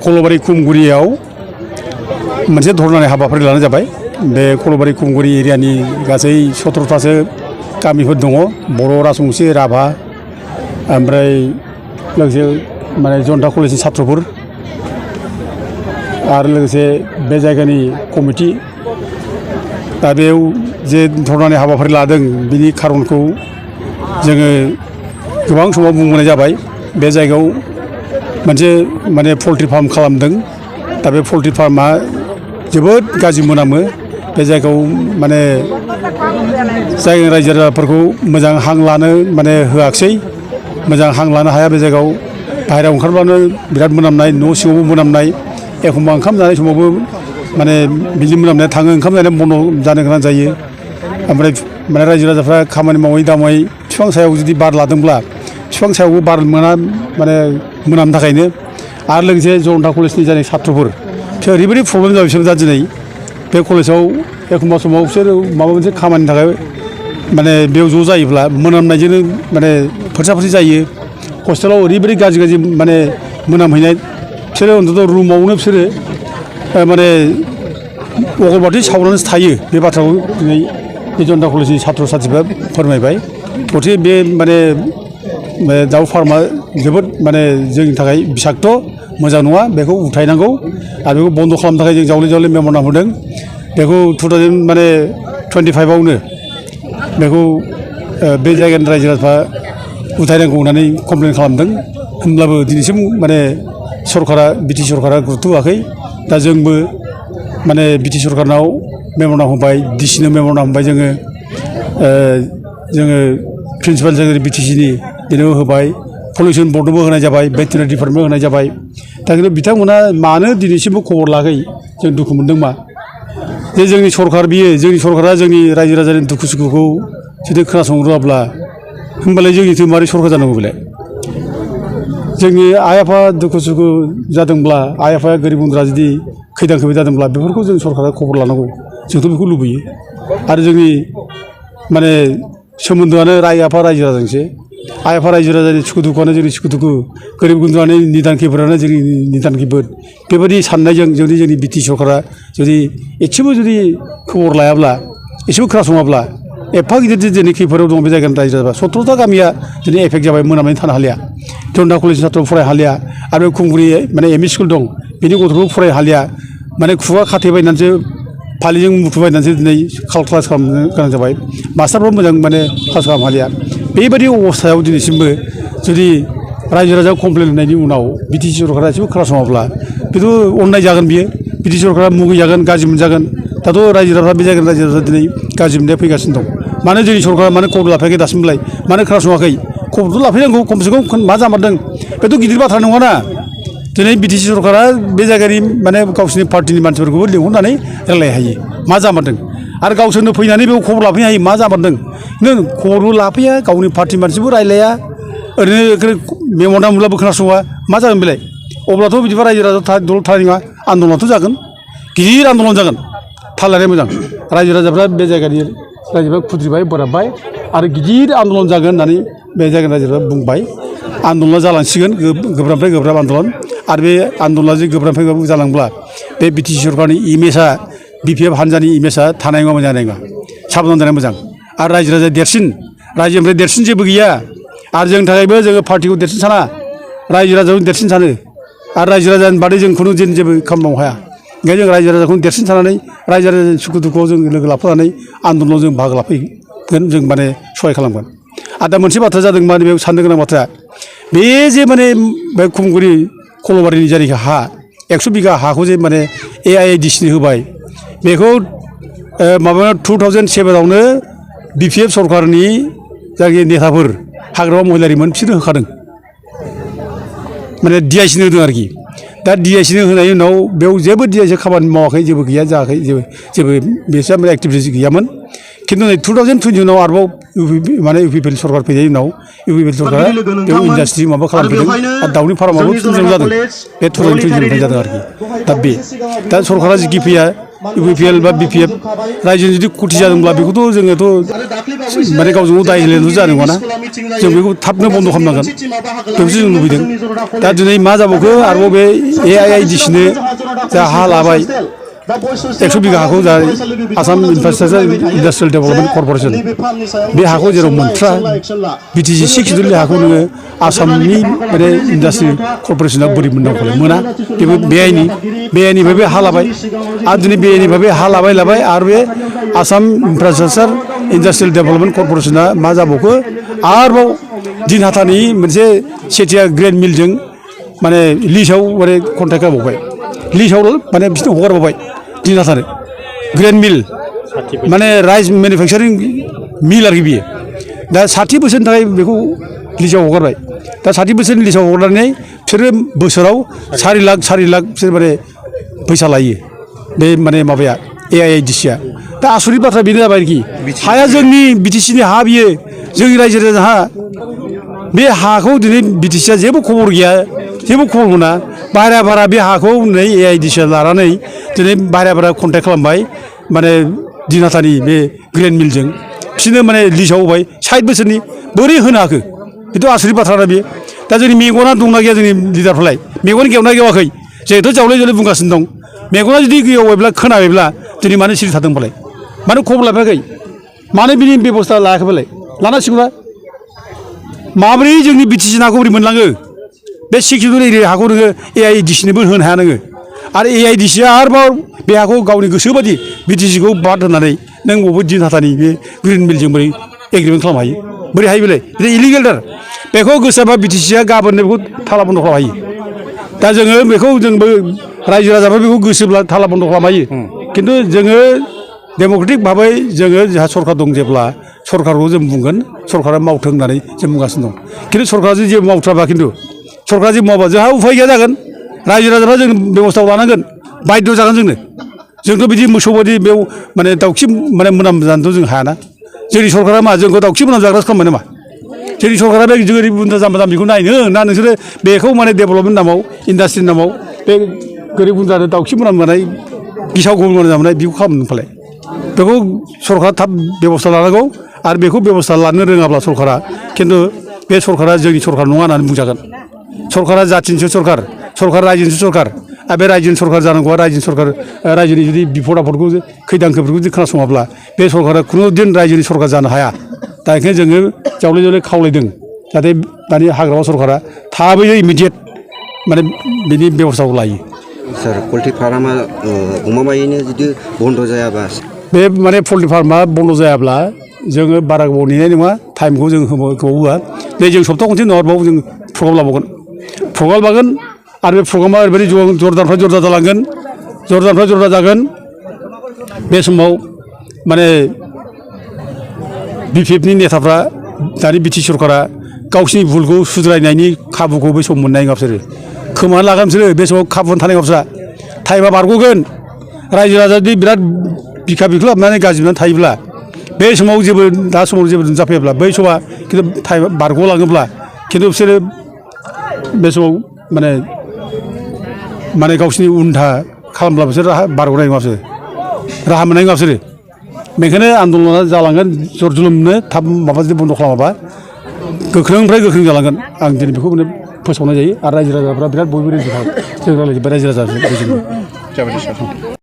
खलबारि खुमगुरियाव मोनसे धरनानि हाबाफारि लानाय जाबाय। बे खलबारि खुमगुरि एरियानि गासै 17थासो गामिफोर दङ, बर', राजबंसि, राभा, ओमफ्राय लोगोसे माने जनता कलेजनि छात्रफोर आरो लोगोसे बे जायगानि कमिटि। दा बेयाव जे धरनानि हाबाफारि लादों बिनि खारनखौ जोङो गोबां समाव बुंबोनाय जाबाय। बे जायगायाव मोनसे माने पल्ट्रि फार्म खालामदों। दा बे पल्ट्रि फार्मा जोबोद गाज्रि मोनामो। बे जायगायाव माने जायगानि रायजो राजाफोरखौ मोजां हां लानो माने होआखिसै, मोजां हां लानो हाया। बे जायगायाव बाहेरायाव ओंखारब्लानो बिराद मोनामनाय, न' सिङावबो मोनामनाय, एखमबा ओंखाम जानाय समावबो माने बिदि मोनामनाया थाङो, ओंखाम जानाय बन्द' जानो गोनां जायो। ओमफ्राय माने रायजो राजाफ्रा खामानि मावै दामावै बिफां सायाव जुदि बार लादोंब्ला बिफां सायावबो बार मोना, माने मोनामनो थाखायनो। आरो लोगोसे जनता कलेजनि जानाय छात्रफोर बिसोर ओरैबायदि प्रब्लेम जाबाय। बिसोर दा दिनै बे कलेजाव एखमबा समाव बिसोर माबा मोनसे खामानिनि थाखाय माने बेयाव ज' जायोब्ला मोनामनायजोंनो माने फोरसा फोरसि जायो। हस्टेलाव ओरैबायदि गाज्रि गाज्रि माने मोनामहैनाय, बिसोरो अन्तत रुमावनो बिसोरो माने अगरबाति सावनानैसो थायो। बे बाथ्राखौ दिनै बे जनता कलेजनि छात्र छात्रिफ्रा फोरमायबाय। गथिखे बे माने दाउ फार्मा जोबोद माने जोंनि थाखाय बिसाक्त', मोजां नङा। बेखौ उथायनांगौ आरो बेखौ बन्द' खालामनो थाखाय जों जावले जावले मेम'रेन्डाम होदों। बेखौ 2025आवनो बेखौ बे जायगानि रायजो राजाफ्रा उथायनांगौ होननानै कमप्लेन खालामदों। होमब्लाबो दिनैसिम माने सरकारा, बिटि सरकारा गुरुत्त' होआखै। दा जोंबो माने बिटि सरकारनाव मेम'रेन्डाम होबाय, डिसिनो मेम'रेन्डाम होबाय। जोङो प्रिन्सिपाल सेक्रेटारि बिटिसिनि बेनोबो होबाय, पलिउसन बर्डनोबो होनाय जाबाय, भेटेरिनारि डिपार्टमेन्टबो होनाय जाबाय। दा खिन्थु बिथांमोना मानो दिनैसिमबो खबर लायाखै, जों दुखु मोनदों। मा जे जोंनि सरकार, बियो जोंनि सरकारा जोंनि रायजो राजानि दुखु सुखुखौ जुदि खोनासंनो रोङाब्ला होमबालाय जोंनिथो मारै सरकार जानांगौ बेलाय? जोंनि आइ आफा दुखु सुखु जादोंब्ला, आइ आफाया गोरिब गुन्द्रा जुदि खैदां खैफोद जादोंब्ला बेफोरखौ जों सरकारा खबर लानांगौ। जोंथ' बेखौ लुबैयो। आरो जोंनि माने सोमोन्दोआनो आइ आफा रायजो राजाजोंसो। आइ आफा रायजो राजानि सुखु दुखुआनो जोंनि सुखु दुखु, गोरिब गुन्द्रानि निदान खैफोदानो जोंनि निदान खैफोद। बेबायदि साननायजों जुदि जोंनि बिटि सरकारा जुदि एसेबो जुदि खबर लायाब्ला, एसेबो खोनासङाब्ला, एफा गिदिर दिनै खैफोदाव दं बे जायगानि रायजो राजा। 17था गामिया दिनै एफेक्ट जाबाय, मोनामनानै थानो हालिया। जनता कलेजनि छात्र फरायनो हालिया। आरो खुंगुरि माने एम इ स्कुल दं, बेनि गथ'फोरखौ फरायनो हालिया। माने खुगा खाथेबायनानैसो, फालिजों मुथुबायनानैसो दिनै क्लास खालामनो गोनां जाबाय। मास्टारफ्राबो मोजां माने क्लास खालामनो हालिया। बेबायदि अबस्थायाव दिनैसिमबो जुदि रायजो राजाखौ कमप्लेन होनायनि उनाव बिटि सरकारा एसेबो खोनासङाब्ला बेथ' अननाय जागोन। बियो बिटि सरकारा मुगैजागोन, गाज्रि मोनजागोन। दाथ' रायजो राजाफ्रा बे जायगानि रायजो राजा दिनै गाज्रि मोननाया फैगासिनो दं। मानो जोंनि सरकारा मानो खबर लाफैयाखै दासिमलाय? मानो खोनासङाखै? खबरथ' लाफैनांगौ, खमसे खम मा जामारदों? बेथ' गिदिर बाथ्रा नङाना। दिनै बिटि सि सरकारा बे जायगानि माने गावसोरनि पार्टिनि मानसिफोरखौबो लिंहरनानै रायज्लायहायो मा जामारदों। आरो गावसोरनो फैनानै बेयाव खबर लाफैनो हायो मा जामारदों। नों खबरबो लाफैया, गावनि पार्टि मानसिबो रायज्लाया, ओरैनो मेम'रेन्डाम होब्लाबो खोनासङा, मा जागोन बेलाय? अब्लाथ' बिदिबा रायजो राजा दलद थानाय नङा, आन्दलनाथ' जागोन, गिदिर आन्दलन जागोन। थाल लानाया मोजां। रायजो राजाफ्रा बे जायगानि रायजोफ्रा खुद्रिबाय, बोराबबाय, आरो गिदिर आन्दलन जागोन होननानै बे जायगानि रायजोफ्रा बुंबाय। आन्दलना जालांसिगोन, गोब्राबनिफ्राय गोब्राब आन्दलन। आरो बे आन्दलना जुदि गोब्राबनिफ्राय गोब्राब जालांब्ला बे बिटि सि सरकारनि इमेजआ, BPF हानजानि इमेजआ थानाय नङा, मोजां जानाय नङा। साबधान जानाया मोजां। आरो रायजो राजाया देरसिन, रायजोनिफ्राय देरसिन जेबो गैया। आरो जोंनि थाखायबो जोङो पार्टिखौ देरसिन साना, रायजो राजाखौ देरसिन सानो। आरो रायजो राजानि बादै जों खुनु जेबो खामानि मावनो हाया। ओंखायनो जों रायजो राजाखौनो देरसिन साननानै रायजो राजानि सुखु दुखुआव जों लोगो लाफानानै आन्दलनाव जों बाहागो लाफैगोन, जों माने सहाय खालामगोन। आरो दा मोनसे बाथ्रा जादों, माने बेयाव साननो गोनां बाथ्राया बे जे माने बे खुमगुरि खलबारिनि जायनाखि हा, 100 बिगा हाखौ जे माने AIADC होबाय, बेखौ माबा 2007आवनो BPF सरकारनि जायखि नेताफोर, हाग्रामा महिलारिमोन, बिसोरनो होखादों। माने DIC नो होदों आरोखि। दा DIC नो होनायनि उनाव बेयाव जेबो DIC खामानि मावाखै, जेबो गैया जायाखै, जेबो बेसोर माने एक्टिभिटिस गैयामोन। खिन्थु नै 2020 उनाव आरोबाव माने UPPL सरकार फैनायनि उनाव UPPL सरकारा बेयाव इन्डास्ट्रि माबा खालामफैदों। आरो दाउनि फार्माबो थुनजों जादों, बे 2020 निफ्राय जादों आरोखि। दा सरकारा जिखि फैया UPPL बा BPF रायजोनि जुदि खथि जादोंब्ला बेखौथ' जोङोथ' माने गावजों गाव दाय होलायनायथ' जानाय नङाना जों बेखौ थाबनो बन्द' खालामनांगोन बेखौसो जों लुबैदों दा दिनै मा जाबावखो आरोबाव बे AIIDC नो जा हा लाबाय 100 बिघा हाखौ जा आसाम इनफ्रास्ट्राक्चार इन्डास्ट्रियेल डेभेलपमेन्ट कर्परेसन बे हाखौ जेराव मोनथ्रा BTC 6 शेड्युलनि हाखौ नोङो आसामनि माने इन्डास्ट्रि कर्परेसना बोरै मोननांगौलाय मोना बेबो बेआइनिफ्राय बे हा लाबाय आरो दिनै बेआइनिफ्राय बे हा लाबाय आरो बे आसाम इनफ्रास्ट्राक्चार इन्डास्ट्रियेल डेभेलपमेन्ट कर्परेसना मा जाबावखो आरोबाव दिन हाथानि मोनसे सेथिया ग्रेन मिलजों माने लिजआव माने कन्ट्रेक्ट होबावबाय लिजआव माने बिसोरनो हगारबावबाय दिन हाथानो ग्रेन मिल माने राइस मेनुफेक्सारिं मिल आरोखि बियो दा 60 बोसोरनि थाखाय बेखौ लिजआव हगारबाय दा 60 बोसोरनि लिजआव हगारनानै बिसोरो बोसोराव 4 लाख बिसोर माने फैसा लायो बे माने माबाया AIIDC आ दा आसरित बाथ्रा बेनो जाबाय आरोखि हाया जोंनि BTC नि हा बियो जोंनि रायजो राजा हा बे हाखौ दिनै BTC आ जेबो खबर गैया जेबो खबर मोना बाहेरा भारा बे हाखौ नै AIIDC आ लानानै दिनै बाहेरा भारा कन्ट्रेक्ट खालामबाय माने दिन हाथानि बे ग्रेन मिलजों बिसोरनो माने लिजआव होबाय 60 बोसोरनि बोरै होनो हाखो बेथ' आसरित बाथ्रा बेयो दा जोंनि मेगना दंना गैया जोंनि लिडारफ्रालाय मेगन गेवना गेवाखै जोंथ' जावले बुंगासिनो दं मेगना जुदि गेवायब्ला खोनाबायब्ला दिनै मानो सिरि थादों होनबालाय मानो खबर लाफायाखै मानो बिनि बेबस्था लायाखैबालाय लानांसिगौना माबोरै जोंनि BTC नाखौ बोरै मोनलाङो बे 6 शेड्युल एरिया हाखौ नोङो AIIDC नोबो होनो हाया नोङो आरो AIIDC आ आरोबाव बे हाखौ गावनि गोसोबादि BTC खौ बाद होनानै नों बबे दिन हाथानि बे ग्रिन मिलजों बोरै एग्रिमेन्ट खालामनो हायो बोरै हायो बेलाय बे इलिगेलथार बेखौ गोसोबा BTC आ गाबोननो बेखौ थाला बन्द' खालामनो हायो दा जोङो बेखौ जोंबो रायजो राजाफ्रा बेखौ गोसोब्ला थाला बन्द' खालामनो हायो खिन्थु जोङो डेम'क्रेटिक भाबै जोङो जोंहा सरकार दं जेब्ला सरकारखौ जों बुंगोन सरकारा मावथों होननानै जों बुंगासिनो दं खिन्थु सरकारा जुदि जेबो मावथ्राबा खिन्थु सरकारा जेबो मावाबा जोंहा उफाय गैया जागोन रायजो राजाफ्रा जों बेबस्थाखौ लानांगोन बायद' जागोन जोंथ' बिदि मोसौ बायदि बेयाव माने दाउखि माने मोनामजानोथ' जों हायाना जोंनि सरकारा मा जोंखौ दाउखि मोनामजाग्रासो खालामबाय नामा जोंनि सरकारा बे गोरिब गुन्द्रा जाम्बा जाम्बिखौ नायनो ना नोंसोरो बेखौ माने डेभेलपमेन्ट नामाव इन्डास्ट्रिनि नामाव बे गोरिब गुन्द्रानो दाउखि मोनामजानाय गिसाव गोफोन मोनामजानाय बेखौ खालामनो फालाय बेखौ सरकारा थाब बेबस्था लानांगौ आरो बेखौ बेबस्था लानो रोङाब्ला सरकारा खिन्थु बे सरकारा जोंनि सरकार नङा होननानै बुंजागोन सरकारा जाथिनिसो सरकार रायजोनिसो सरकार आरो बे रायजोनि सरकार जानांगौआ रायजोनि जुदि बिपद आफदखौ खैदां खैफोदखौ जुदि खोनासङाब्ला बे सरकारा खुनु दिन रायजोनि सरकार जानो हाया दा ओंखायनो जोङो जावले खावलायदों जाहाथे दानि हाग्रामा सरकारा थाबैनो इमिडियेट माने बिनि बेबस्थाखौ लायो सार पल्ट्रि फार्मा गमामायैनो जुदि बन्द' जायाबा बे माने पल्ट्रि फार्मा बन्द' जायाब्ला जोङो बारा गोबाव नेनाय नङा टाइमखौ जों गोबाव होआ नै जों सप्ता खनसे नङाबाबो जों प्रग्राम लागोन आरो बे प्रग्रामा ओरैबायदि जरदारनिफ्राय जरदार जागोन बे समाव माने BPF नि नेताफ्रा दानि BTC सरकारा गावसिनि भुलखौ सुद्रायनायनि खाबुखौ बे सम मोननाय नङा बिसोरो खोमाना लागोन बिसोरो बे समाव खाबु थानाय नङा बिसोरा टाइमा बारग'गोन रायजो राजा जुदि बिराद बिखा बिख्लु हाबनानै गाज्रिनानै थायोब्ला बे समाव दा समाव जेबो जाफैयाब्ला बै समा खिन्थु टाइमा बारग'लाङोब्ला खिन्थु बिसोरो बे समाव माने गावसिनि उनथा खालामब्ला बिसोर बारग'नाय नङा बिसोर राहा मोननाय नङा बिसोरो बेखायनो आन्दलना जालांगोन जर जुलुमनो थाब माबा जुदि बन्द' खालामाबा गोख्रोंनिफ्राय गोख्रों जालांगोन आं दिनै बेखौ फोसावनाय जायो आरो रायजो राजाफ्रा बिराद बयबो रेडि जों रायज्लायजोब्बाय रायजो राजाजों